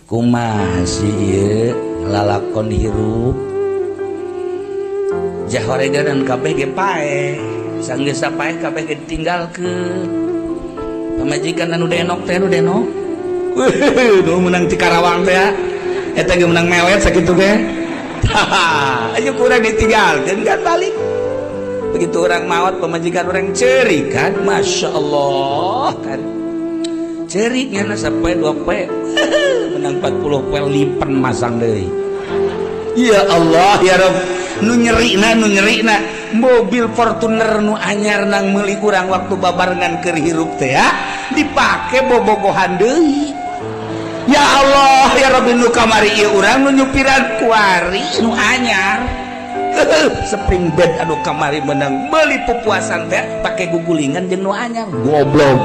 Kumaha sih ieu lalakon hirup? Jahoregan kabeh ge paeh. Sanggeus paeh kabeh ge ditinggalkeun. Pamajikan anu denok teh, anu denok. Wih, nu menang ti Karawang teh ya. Eta ge menang melet sakitu ge. Ayo kurang ditinggalkeun kan balik. Begitu orang maut, pamajikan orang cerik kan, masya Allah kan. Ceriknya sapoe dua poe menang 40 poe lipen masang deui. Ya Allah ya Rob, nu nyerina, nu nyerina mobil Fortuner nu anyar nang meuli urang waktu babarengan keur hirup teh ya dipake bobogohan deui. Ya Allah ya Rabbi, nu kamari ieu urang nu nyupiran, kuari nu anyar. Spring bed anu kamari menang meuli pupuasan teh pake gugulingan jeung nu anyar. Goblok.